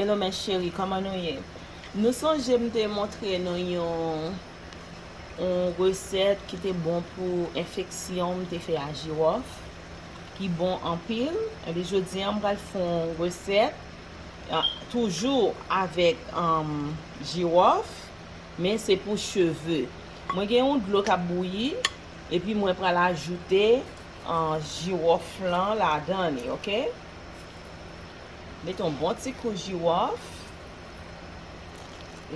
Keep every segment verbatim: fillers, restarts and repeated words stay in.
Hello mes chéries, kòman nou ye? Nou sonje m te montre nou yon, yon resèt ki te bon pou enfeksyon, m te fè a jiwòf, ki bon anpil. Epi jodi a m pral fè yon resèt, ah, toujou avèk, um, jiwòf, men se pou cheve. Mwen gen yon dlo k ap bouyi, epi mwen pral ajoute, ah, jiwòf lan ladan li, oke? Mete yon bon ti kou jiwòf.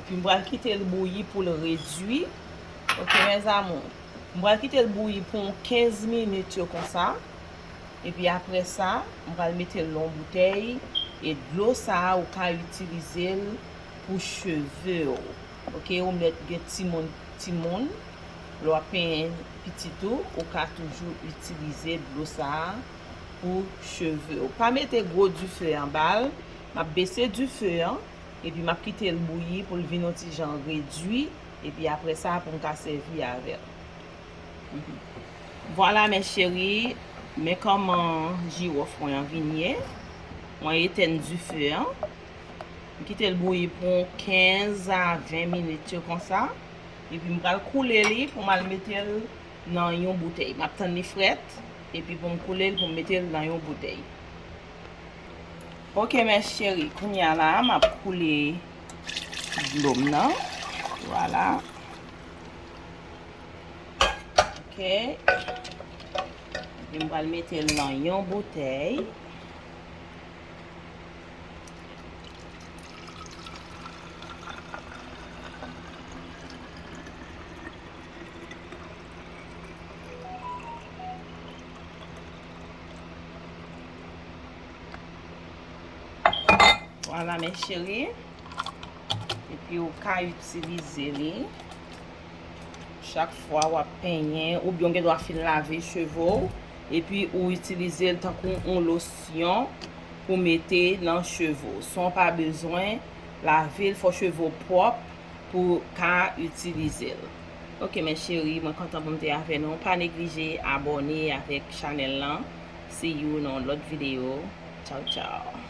Epi m pral kite l bouyi pou l redui. Oke, mes amours. M pral kite l bouyi pou yon kenz minit yo konsa. Epi apre sa, m pral mete l nan yon boutèy. E dlo sa a, ou ka itilize l pou cheve w. Oke, ou mèt gen timoun, timoun, lè w ap penyen pitit ou, ou ka toujou itilize dlo sa a pou cheve w. Pa mete gwo dife anba l. M ap bese dife an, epi m ap kite l bouyi pou l vin yon ti jan redui, epi apre sa, pou m ka sèvi avè l. Vwala, mes chéries, men kòman jiwòf mwen an vin ye. Mwen etèn dife an. M kite l bouyi pou kenz a ven minit yo konsa. Epi m pral koule li pou m al mete l nan yon boutèy. M ap tann li frèt. Epi pou m koule l pou m mete l nan yon boutèy. Oke, mes chéries, kounye a la, m ap koule dlo m nan. Vwala. Oke. Epi m pral mete l nan yon boutèy. Vwala, mes chéries. Epi ou ka itilize li chak fwa w ap penyen, oubyen w gen dwa fin lave cheve w, epi ou itilize l tankou yon losyon pou mete nan cheve w. San w pa bezwen lave l, fò cheve w pwòp pou w ka itilize l. Oke, mes chéries, mwen kontan pou m te avè nou. Pa neglije abòne avèk chanèl lan. See you nan yon lòt videyo. Tchaw, tchaw.